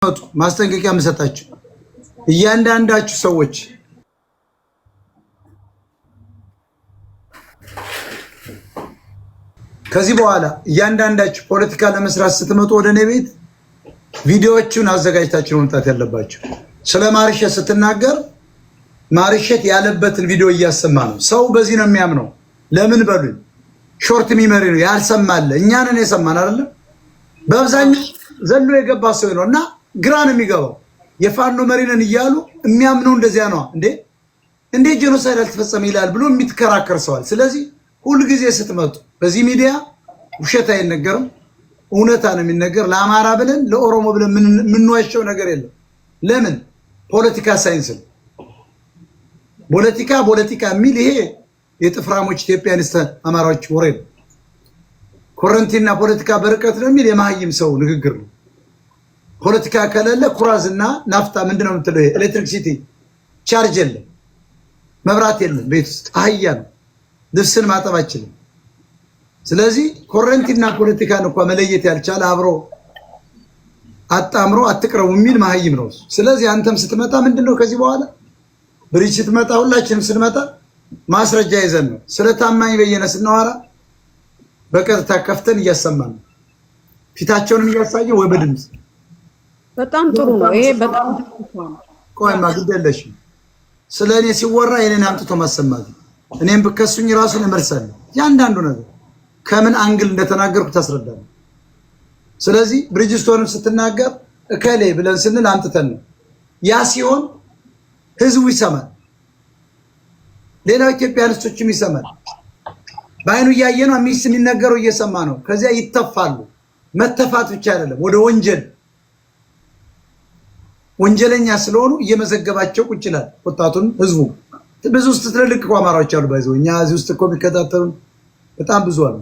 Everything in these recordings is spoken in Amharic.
ማስጠንቀቂያ የምሰጣችሁ እያንዳንዳችሁ ሰዎች ከዚህ በኋላ እያንዳንዳችሁ ፖለቲካ ለመስራት ስትመጡ ወደ እኔ ቤት ቪዲዮዎቹን አዘጋጅታችሁ መምጣት ያለባችሁ። ስለ ማርሸት ስትናገር ማርሸት ያለበትን ቪዲዮ እያሰማ ነው። ሰው በዚህ ነው የሚያምነው። ለምን በሉኝ፣ short memory ነው ያልሰማለ። እኛንን የሰማን አይደለም። በአብዛኛው ዘሎ የገባ ሰው ነው እና ግራ ነው የሚገባው። የፋኖ መሪ ነን እያሉ የሚያምነው እንደዚያ ነዋ። እንዴ እንዴ genocide አልተፈጸመ ይላል ብሎ የሚትከራከር ሰዋል። ስለዚህ ሁልጊዜ ስትመጡ በዚህ ሚዲያ ውሸት አይነገርም፣ እውነታ ነው የሚነገር። ለአማራ ብለን ለኦሮሞ ብለን የምንዋሸው ነገር የለም። ለምን? ፖለቲካ ሳይንስ ነው። ፖለቲካ ፖለቲካ የሚል ይሄ የጥፍራሞች Ethiopianist አማራዎች ወሬ ነው። ኮረንቲና ፖለቲካ በርቀት ነው የሚል የመሀይም ሰው ንግግር ነው። ፖለቲካ ከሌለ ኩራዝና ናፍታ ምንድነው የምትለው? Electricity charge የለም፣ መብራት የለም፣ ቤት ውስጥ አህያ ነው። ልብስን ማጠብ አይችልም። ስለዚህ ኮረንቲና ፖለቲካን እንኳ መለየት ያልቻለ አብሮ አጣምሮ አትቅረቡ የሚል መሀይም ነው። ስለዚህ አንተም ስትመጣ ምንድነው ከዚህ በኋላ ብሪጅ ስትመጣ ሁላችንም ስንመጣ ማስረጃ ይዘን ነው። ስለ ታማኝ በየነ ስናወራ በቀጥታ ከፍተን እያሰማን ነው፣ ፊታቸውንም እያሳየ ወይ በድምፅ በጣም ጥሩ ነው። ይሄ በጣም ቆይማ ግድ የለሽም። ስለ እኔ ሲወራ የኔን አምጥቶ ማሰማት ነው። እኔም ብከሱኝ ራሱን እመልሳለሁ። ያንዳንዱ ነገር ከምን angle እንደተናገርኩ ታስረዳለህ። ስለዚህ ብሪጅስቶንም ስትናገር እከሌ ብለን ስንል አምጥተን ነው። ያ ሲሆን ህዝቡ ይሰማል፣ ሌላው ኢትዮጵያንስቶችም ይሰማል። በአይኑ እያየ ነው ሚስ የሚነገረው እየሰማ ነው። ከዚያ ይተፋሉ። መተፋት ብቻ አይደለም ወደ ወንጀል ወንጀለኛ ስለሆኑ እየመዘገባቸው ቁጭ ይላል። ወጣቱን ህዝቡ ብዙ ውስጥ ትልልቅ እኮ አማራዎች አሉ። ባይዘው እኛ እዚህ ውስጥ እኮ የሚከታተሉን በጣም ብዙ አሉ።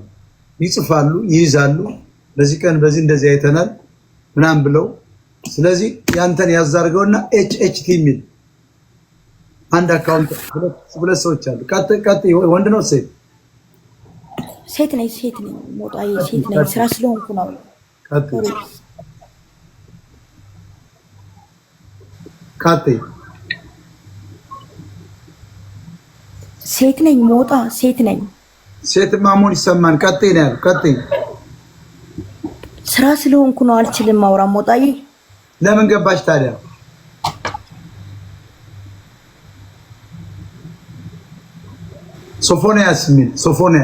ይጽፋሉ፣ ይይዛሉ። በዚህ ቀን በዚህ እንደዚህ አይተናል ምናምን ብለው ስለዚህ ያንተን ያዛርገውና HHT የሚል አንድ account ሁለት ሰዎች አሉ። ቀጥ ቀጥ ወንድ ነው ሴት? ሴት ነኝ፣ ሴት ነኝ፣ ሞጣዬ ሴት ነኝ። ስራ ስለሆንኩ ነው። ቀጥ ቀጥ ሴት ነኝ፣ ሞጣ ሴት ነኝ። ሴት ማሞን ይሰማን። ቀጥ ነው ያለው። ቀጥ ስራ ስለሆንኩ ነው። አልችልም ማውራ ሞጣዬ። ለምን ገባሽ ታዲያ? ሶፎንያስ የሚል ሶፎንያ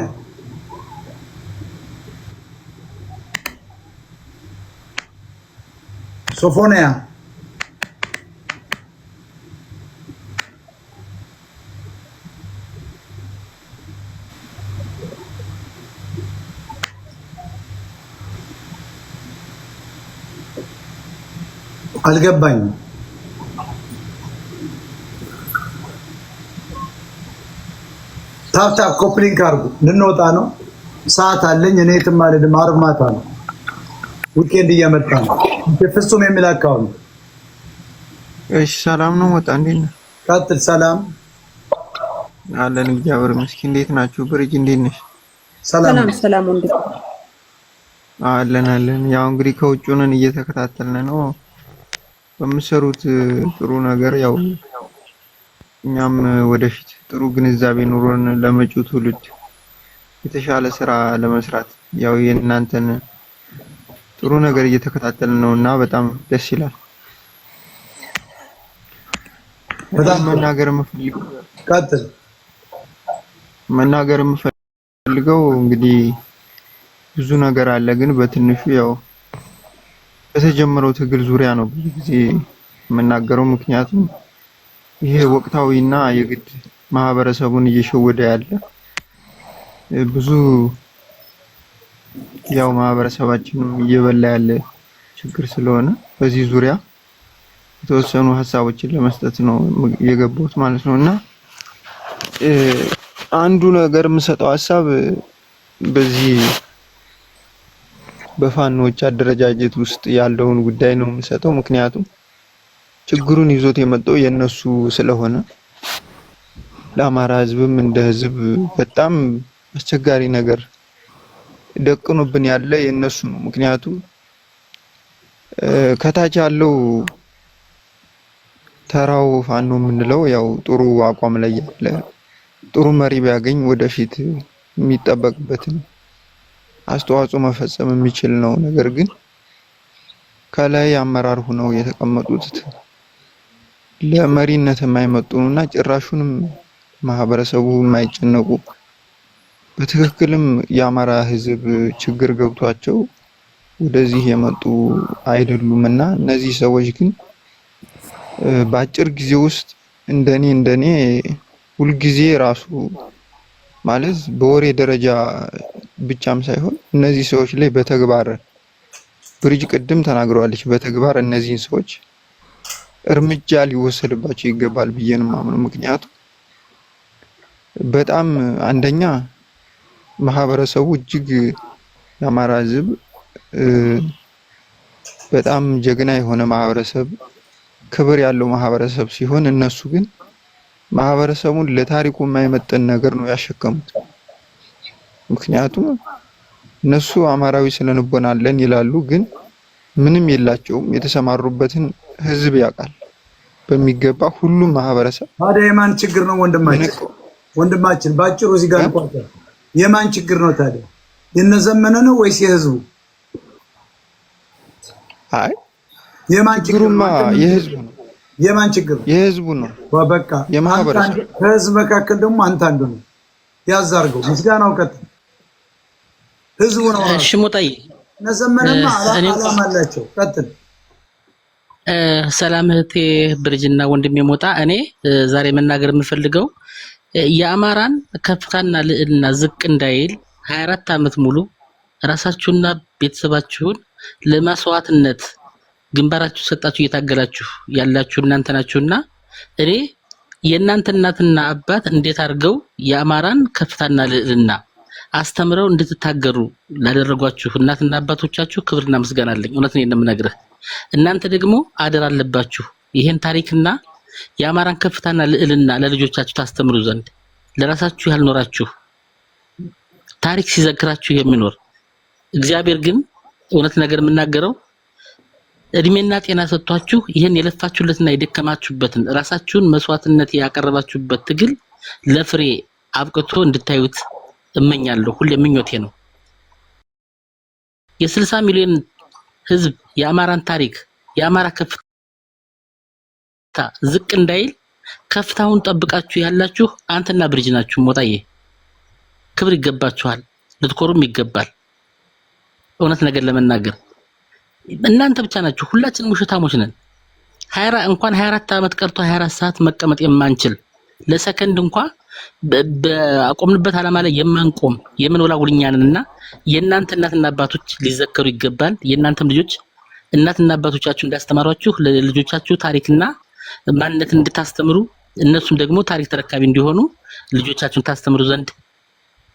ሶፎንያ አልገባኝም። Tap tap copy link አድርጉ። ልንወጣ ነው። ሰዓት አለኝ። እኔ የትም አልሄድም። ዓርብ ማታ ነው። Weekend እየመጣ ነው። ፍጹም የሚል account። እሺ፣ ሰላም ነው። ወጣ እንዴት ነህ? ቀጥል። ሰላም አለን፣ እግዚአብሔር ይመስገን። እንዴት ናችሁ? ብርጅ እንዴት ነሽ? ሰላም ሰላም ወንድም አለን አለን። ያው እንግዲህ ከውጭ ሆነን እየተከታተልን ነው በምሰሩት ጥሩ ነገር ያው እኛም ወደፊት ጥሩ ግንዛቤ ኑሮን ለመጪው ትውልድ የተሻለ ስራ ለመስራት ያው የእናንተን ጥሩ ነገር እየተከታተልን ነው እና በጣም ደስ ይላል። በጣም መናገር የምፈልገው ቀጥል። መናገር የምፈልገው እንግዲህ ብዙ ነገር አለ፣ ግን በትንሹ ያው በተጀመረው ትግል ዙሪያ ነው ብዙ ጊዜ የምናገረው። ምክንያቱም ይሄ ወቅታዊና የግድ ማህበረሰቡን እየሸወደ ያለ ብዙ ያው ማህበረሰባችንም እየበላ ያለ ችግር ስለሆነ በዚህ ዙሪያ የተወሰኑ ሀሳቦችን ለመስጠት ነው የገባሁት ማለት ነው። እና አንዱ ነገር የምሰጠው ሀሳብ በዚህ በፋኖች አደረጃጀት ውስጥ ያለውን ጉዳይ ነው የምሰጠው። ምክንያቱም ችግሩን ይዞት የመጣው የነሱ ስለሆነ ለአማራ ሕዝብም እንደ ሕዝብ በጣም አስቸጋሪ ነገር ደቅኖብን ያለ የነሱ ነው። ምክንያቱም ከታች ያለው ተራው ፋኖ የምንለው ያው ጥሩ አቋም ላይ ያለ ጥሩ መሪ ቢያገኝ ወደፊት የሚጠበቅበትን አስተዋጽኦ መፈጸም የሚችል ነው። ነገር ግን ከላይ አመራር ሆነው የተቀመጡት ለመሪነት የማይመጡና ጭራሹንም ማህበረሰቡ የማይጨነቁ በትክክልም የአማራ ሕዝብ ችግር ገብቷቸው ወደዚህ የመጡ አይደሉም እና እነዚህ ሰዎች ግን በአጭር ጊዜ ውስጥ እንደኔ ሁልጊዜ ራሱ ማለት በወሬ ደረጃ ብቻም ሳይሆን እነዚህ ሰዎች ላይ በተግባር ብሪጅ ቅድም ተናግረዋለች። በተግባር እነዚህን ሰዎች እርምጃ ሊወሰድባቸው ይገባል ብዬ ነው የማምነው። ምክንያቱም በጣም አንደኛ ማህበረሰቡ እጅግ የአማራ ህዝብ በጣም ጀግና የሆነ ማህበረሰብ፣ ክብር ያለው ማህበረሰብ ሲሆን እነሱ ግን ማህበረሰቡን ለታሪኩ የማይመጥን ነገር ነው ያሸከሙት። ምክንያቱም እነሱ አማራዊ ስነልቦና አለን ይላሉ፣ ግን ምንም የላቸውም። የተሰማሩበትን ህዝብ ያውቃል በሚገባ ሁሉም ማህበረሰብ። ታዲያ የማን ችግር ነው ወንድማችን? ወንድማችን ባጭሩ እዚህ ጋር እንቋጫ። የማን ችግር ነው ታዲያ? የነዘመነ ነው ወይስ የህዝቡ? አይ የማን ችግር ችግሩማ የህዝቡ ነው። የማን ችግር ነው? የህዝቡ ነው። በቃ የማህበረሰቡ ከህዝብ መካከል ደግሞ አንተ አንዱ ነው። ያዛርገው ምስጋናው ቀጥል። ህዝቡ ነው። እሺ ሞጣዬ፣ እነዘመነማ አላማ አላቸው። ቀጥል። ሰላም እህቴ ብርጅና ወንድሜ ሞጣ፣ እኔ ዛሬ መናገር የምፈልገው የአማራን ከፍታና ልዕልና ዝቅ እንዳይል 24 ዓመት ሙሉ ራሳችሁና ቤተሰባችሁን ለመስዋዕትነት ግንባራችሁ ሰጣችሁ እየታገላችሁ ያላችሁ እናንተ ናችሁና እኔ የእናንተ እናትና አባት እንዴት አድርገው የአማራን ከፍታና ልዕልና አስተምረው እንድትታገሩ ላደረጓችሁ እናትና አባቶቻችሁ ክብርና ምስጋና አለኝ። እውነት ነው የምነግርህ። እናንተ ደግሞ አደራ አለባችሁ ይሄን ታሪክና የአማራን ከፍታና ልዕልና ለልጆቻችሁ ታስተምሩ ዘንድ ለራሳችሁ ያልኖራችሁ ታሪክ ሲዘክራችሁ የሚኖር እግዚአብሔር ግን እውነት ነገር የምናገረው እድሜና ጤና ሰጥቷችሁ ይህን የለፋችሁለትና የደከማችሁበትን ራሳችሁን መስዋዕትነት ያቀረባችሁበት ትግል ለፍሬ አብቅቶ እንድታዩት እመኛለሁ። ሁሌ ምኞቴ ነው። የ60 ሚሊዮን ህዝብ የአማራን ታሪክ የአማራ ከፍታ ዝቅ እንዳይል ከፍታውን ጠብቃችሁ ያላችሁ አንተና ብሪጅ ናችሁ። ሞጣዬ ክብር ይገባችኋል፣ ልትኮሩም ይገባል። እውነት ነገር ለመናገር እናንተ ብቻ ናችሁ። ሁላችንም ውሸታሞች ነን። እንኳን 24 ዓመት ቀርቶ 24 ሰዓት መቀመጥ የማንችል ለሰከንድ እንኳ በአቆምንበት ዓላማ ላይ የማንቆም የምንወላውል እኛ ነን እና የእናንተ እናትና አባቶች ሊዘከሩ ይገባል። የእናንተም ልጆች እናትና አባቶቻችሁ እንዳስተማሯችሁ ለልጆቻችሁ ታሪክና ማንነት እንድታስተምሩ እነሱም ደግሞ ታሪክ ተረካቢ እንዲሆኑ ልጆቻችሁን ታስተምሩ ዘንድ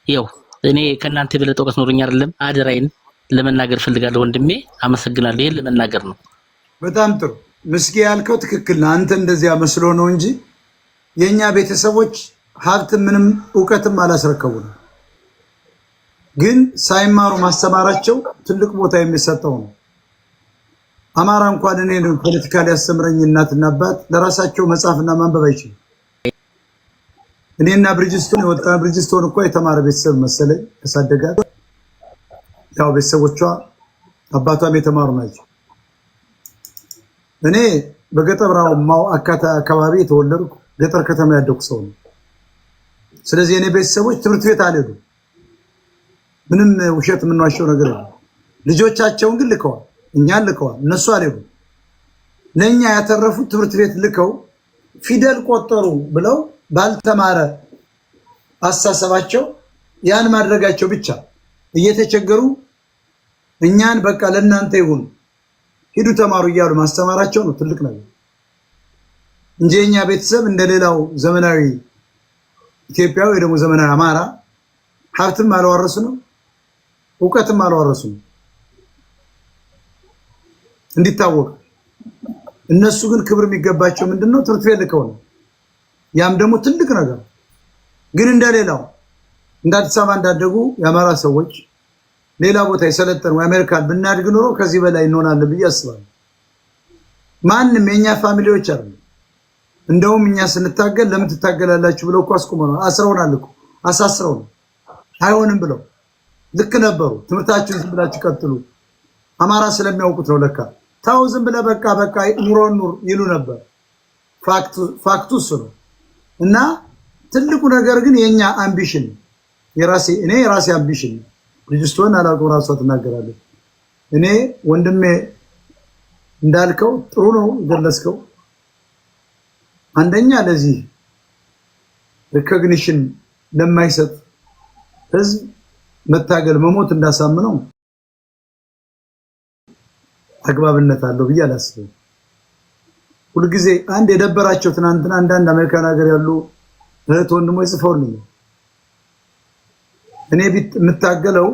ያው እኔ ከእናንተ የበለጠ እውቀት ኖሮኝ አይደለም፣ አደራዬን ለመናገር እፈልጋለሁ። ወንድሜ አመሰግናለሁ። ይሄን ለመናገር ነው። በጣም ጥሩ ምስጌ፣ ያልከው ትክክል ነው። አንተ እንደዚያ መስሎ ነው እንጂ የእኛ ቤተሰቦች ሀብት ምንም እውቀትም አላስረከቡንም። ግን ሳይማሩ ማስተማራቸው ትልቅ ቦታ የሚሰጠው ነው። አማራ እንኳን እኔ ፖለቲካ ሊያስተምረኝ እናትና አባት ለራሳቸው መጻፍና ማንበብ አይችልም። እኔና ብሪጅስቶን የወጣ ብሪጅስቶን እኮ የተማረ ቤተሰብ መሰለኝ ያሳደጋት። ያው ቤተሰቦቿ አባቷም የተማሩ ናቸው። እኔ በገጠራማው አካባቢ የተወለድኩ ገጠር ከተማ ያደኩ ሰው ነው። ስለዚህ የእኔ ቤተሰቦች ትምህርት ቤት አልሄዱም። ምንም ውሸት የምንዋሸው ነገር የለም። ልጆቻቸውን ግን ልከዋል፣ እኛን ልከዋል። እነሱ አልሄዱም። ለእኛ ያተረፉት ትምህርት ቤት ልከው ፊደል ቆጠሩ ብለው ባልተማረ አስተሳሰባቸው ያን ማድረጋቸው ብቻ እየተቸገሩ እኛን በቃ ለእናንተ ይሁን ሂዱ ተማሩ እያሉ ማስተማራቸው ነው ትልቅ ነገር እንጂ የኛ ቤተሰብ እንደሌላው ዘመናዊ ኢትዮጵያዊ ወይ ደግሞ ዘመናዊ አማራ ሀብትም አልዋረሱንም፣ እውቀትም አልዋረሱንም እንዲታወቅ። እነሱ ግን ክብር የሚገባቸው ምንድነው? ትምህርት ቤት ልከው ነው። ያም ደግሞ ትልቅ ነገር ግን እንደሌላው እንደ አዲስ አበባ እንዳደጉ የአማራ ሰዎች ሌላ ቦታ የሰለጠኑ የአሜሪካን ብናድግ ኖሮ ከዚህ በላይ እንሆናለን ብዬ አስባለሁ። ማንም የኛ family ዎች አሉ። እንደውም እኛ ስንታገል ለምን ትታገላላችሁ ብለው እኮ አስቁመው አስረውናል እኮ አሳስረው ነው አይሆንም ብለው ልክ ነበሩ። ትምህርታችሁን ዝም ብላችሁ ቀጥሉ፣ አማራ ስለሚያውቁት ነው ለካ። ታው ዝም ብለህ በቃ በቃ ኑሮን ኑር ይሉ ነበር። Fact ኡ እሱ ነው። እና ትልቁ ነገር ግን የኛ ambition የራሴ እኔ የራሴ ambition ልጅስቶን አላውቅም፣ ራሷ ትናገራለች። እኔ ወንድሜ እንዳልከው ጥሩ ነው ገለጽከው። አንደኛ ለዚህ recognition ለማይሰጥ ህዝብ መታገል መሞት እንዳሳምነው አግባብነት አለው ብዬ አላስብም። ሁልጊዜ አንድ የደበራቸው ትናንትና አንዳንድ አሜሪካን ሀገር ያሉ እህት ወንድሞች ጽፈውልኛል። እኔ የምታገለው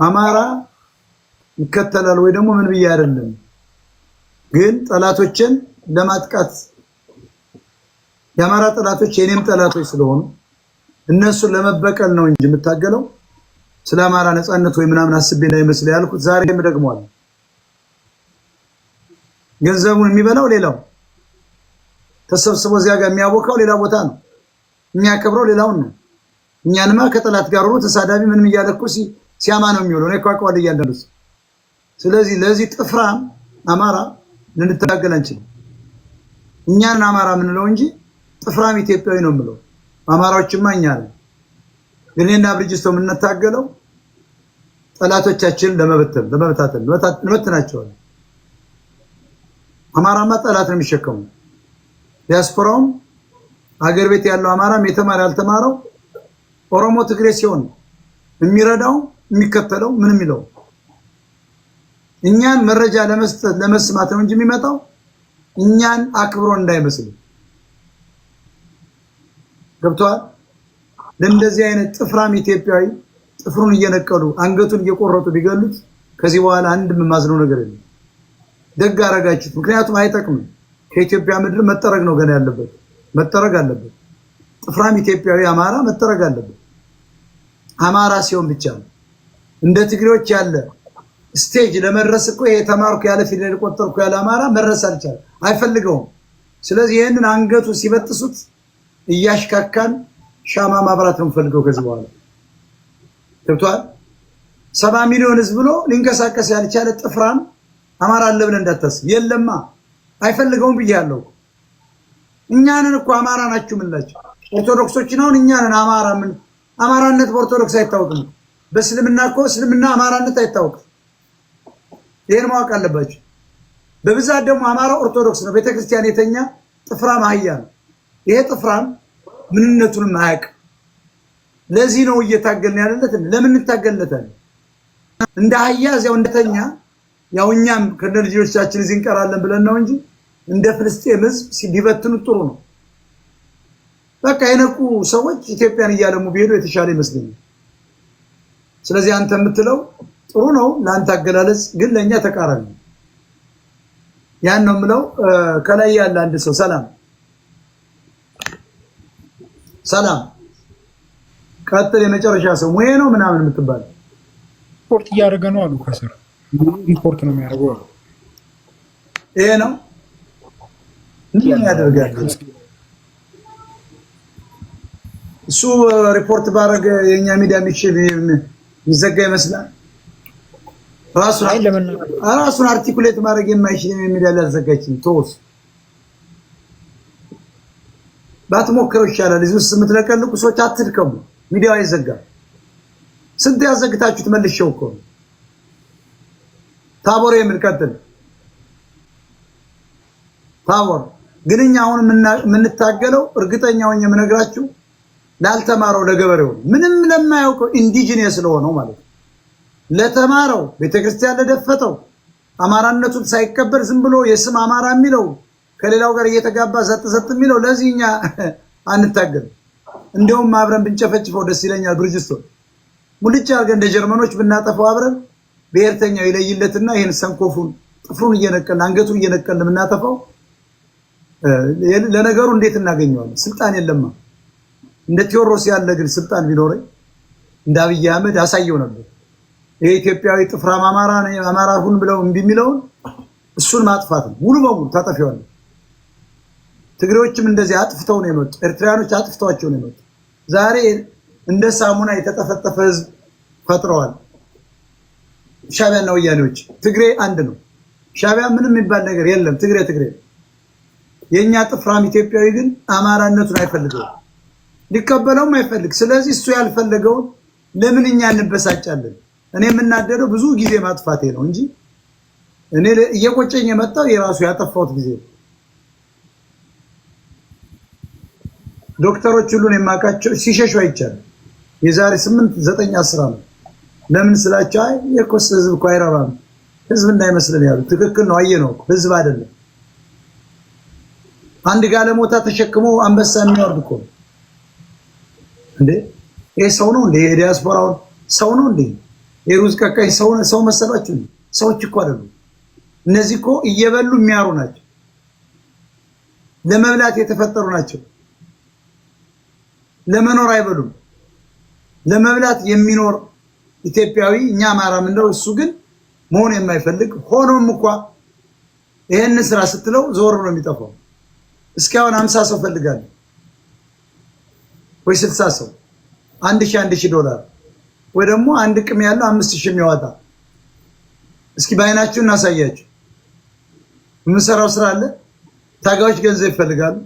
አማራ ይከተላል ወይ ደግሞ ምን ብዬ አይደለም፣ ግን ጠላቶችን ለማጥቃት የአማራ ጠላቶች የኔም ጠላቶች ስለሆኑ እነሱን ለመበቀል ነው እንጂ የምታገለው ስለ አማራ ነፃነት ወይ ምናምን አስቤ እንዳይመስል ያልኩት ዛሬም ደግሟል። ገንዘቡን የሚበላው ሌላው ተሰብስቦ እዚያ ጋር የሚያቦካው ሌላ ቦታ ነው፣ የሚያከብረው ሌላውን ነው። እኛንማ ከጠላት ጋር ሆኖ ተሳዳቢ ምንም እያለ እኮ ሲያማ ነው የሚውለው። እኔ እኮ አውቀዋለሁ እያንዳንዱ። ስለዚህ ለዚህ ጥፍራም አማራ ልንታገል አንችልም። እኛን አማራ የምንለው እንጂ ጥፍራም ኢትዮጵያዊ ነው የምለው። አማራዎችማ እኛ ነን። ግን እኔና ብርጅስቶ የምንታገለው ጠላቶቻችንን ለመበተን ለመበታተን እንበትናቸዋለን። አማራማ ጠላት ነው የሚሸከሙ። ዲያስፖራውም አገር ቤት ያለው አማራም የተማረ ያልተማረው ኦሮሞ ትግሬ ሲሆን የሚረዳው የሚከተለው ምን የሚለው እኛን መረጃ ለመስጠት ለመስማት ነው እንጂ የሚመጣው እኛን አክብሮ እንዳይመስል። ገብቷል። ለእንደዚህ አይነት ጥፍራም ኢትዮጵያዊ ጥፍሩን እየነቀሉ አንገቱን እየቆረጡ ቢገሉት ከዚህ በኋላ አንድ የማዝነው ነገር የለም። ደግ አረጋችሁት። ምክንያቱም አይጠቅምም። ከኢትዮጵያ ምድር መጠረግ ነው ገና ያለበት፣ መጠረግ አለበት። ጥፍራም ኢትዮጵያዊ አማራ መጠረግ አለበት። አማራ ሲሆን ብቻ ነው። እንደ ትግሬዎች ያለ stage ለመድረስ እኮ ይሄ ተማርኩ ያለ ፊደል ቆጠርኩ ያለ አማራ መድረስ አልቻለም፣ አይፈልገውም። ስለዚህ ይህንን አንገቱ ሲበጥሱት እያሽካካን ሻማ ማብራት ነው የምፈልገው ከዚህ በኋላ ገብቷል። 70 ሚሊዮን ህዝብ ብሎ ሊንቀሳቀስ ያልቻለ ጥፍራም አማራ አለ ብለህ እንዳታስብ። የለማ አይፈልገውም ብያለሁ። እኛንን እኮ አማራ ናችሁ የምንላቸው ኦርቶዶክሶችን አሁን እኛንን አማራ ምን አማራነት በኦርቶዶክስ አይታወቅም። በእስልምና እኮ እስልምና አማራነት አይታወቅም። ይሄን ማወቅ አለባቸው። በብዛት ደግሞ አማራ ኦርቶዶክስ ነው። ቤተክርስቲያን የተኛ ጥፍራም አህያ ነው። ይሄ ጥፍራም ምንነቱንም አያውቅም። ለዚህ ነው እየታገልን ያለለት። ለምን እንታገልለታለን? እንደ አህያ እዚያው እንደተኛ ያው እኛም ከነ ልጆቻችን እዚህ እንቀራለን ብለን ነው እንጂ እንደ ፍልስጤም ህዝብ ቢበትኑት ጥሩ ነው። በቃ የነቁ ሰዎች ኢትዮጵያን እያለሙ ቢሄዱ የተሻለ ይመስለኛል። ስለዚህ አንተ የምትለው ጥሩ ነው ለአንተ አገላለጽ፣ ግን ለእኛ ተቃራኒ ነው። ያን ነው የምለው። ከላይ ያለ አንድ ሰው ሰላም ሰላም፣ ቀጥል። የመጨረሻ ሰው ሙሄ ነው ምናምን የምትባል ሪፖርት እያደረገ ነው አሉ። ከስር ሪፖርት ነው የሚያደርገው አሉ። ይሄ ነው ምን ያደርጋል እሱ? ሪፖርት ባረገ የኛ ሚዲያ የሚዘጋ ይመስላል። ራሱን articulate ማድረግ የማይችል የሚዲያ ሊያዘጋጅም ተወው፣ ባትሞክረው ይሻላል። እዚህ ውስጥ የምትለቀልቁ ሰዎች አትድከሙ። ሚዲያው አይዘጋም። ስንት ያዘግታችሁት መልሼው እኮ ነው። ታቦር የምንቀጥል ታቦር ግን እኛ አሁን የምንታገለው እርግጠኛ ሆኜ የምነግራችሁ ላልተማረው ለገበሬው ምንም ለማያውቀው indigenous ስለሆነው ማለት ነው። ለተማረው ቤተክርስቲያን ለደፈተው አማራነቱን ሳይቀበል ዝም ብሎ የስም አማራ የሚለው ከሌላው ጋር እየተጋባ ዘጥ ዘጥ የሚለው ለዚህ እኛ አንታገልም። እንደውም አብረን ብንጨፈጭፈው ደስ ይለኛል። ብርጅስቶን ሙልጭ አድርገን እንደ ጀርመኖች ብናጠፈው አብረን ብሔርተኛው ይለይለትና ይህን ሰንኮፉን ጥፍሩን እየነቀልን አንገቱን እየነቀልን የምናጠፋው። ለነገሩ እንዴት እናገኘዋለን? ስልጣን የለማ። እንደ ቴዎድሮስ ያለ ግን ስልጣን ቢኖረኝ እንደ አብይ አህመድ አሳየው ነበር። ይሄ ኢትዮጵያዊ ጥፍራም አማራ ነው አማራ ሁን ብለው እምቢ የሚለውን እሱን ማጥፋት ነው። ሙሉ በሙሉ ታጠፊዋለሽ። ትግሬዎችም እንደዚህ አጥፍተው ነው የመጡ። ኤርትራያኖች አጥፍተዋቸው ነው የመጡ። ዛሬ እንደ ሳሙና የተጠፈጠፈ ህዝብ ፈጥረዋል ሻዕቢያና ወያኔዎች። ትግሬ አንድ ነው። ሻዕቢያ ምንም የሚባል ነገር የለም። ትግሬ ትግሬ ነው። የእኛ ጥፍራም ኢትዮጵያዊ ግን አማራነቱን አይፈልገውም፣ ሊቀበለውም አይፈልግ። ስለዚህ እሱ ያልፈለገውን ለምን እኛ እንበሳጫለን? እኔ የምናደደው ብዙ ጊዜ ማጥፋቴ ነው እንጂ እኔ እየቆጨኝ የመጣው የራሱ ያጠፋሁት ጊዜ ነው። ዶክተሮች ሁሉን የማውቃቸው ሲሸሹ አይቻልም። የዛሬ 8 9 10 ዓመት ለምን ስላቸው አይ የኮስ ህዝብ እኮ አይረባም ህዝብ እንዳይመስልን ያሉ ትክክል ነው። አየህ ነው ህዝብ አይደለም። አንድ ጋለሞታ ተሸክሞ አንበሳ የሚያወርድ እኮ ነው እንዴ! ይሄ ሰው ነው እንዴ? የዲያስፖራውን ሰው ነው እንዴ? የሩዝ ቀቃይ ሰው ሰው መሰላችሁ? ሰዎች እኮ አይደሉም። እነዚህ እኮ እየበሉ የሚያሩ ናቸው። ለመብላት የተፈጠሩ ናቸው። ለመኖር አይበሉም። ለመብላት የሚኖር ኢትዮጵያዊ እኛ አማራ ምንለው፣ እሱ ግን መሆን የማይፈልግ ሆኖም እንኳ ይሄን ስራ ስትለው ዞር ነው የሚጠፋው። እስኪ አሁን 50 ሰው ፈልጋለሁ ወይ 60 ሰው 1000 1000 ዶላር ወይ ደግሞ አንድ ቅም ያለው 5000 የሚያወጣ እስኪ በአይናችሁ እናሳያችሁ። የምንሰራው ስራ አለ። ታጋዮች ገንዘብ ይፈልጋሉ።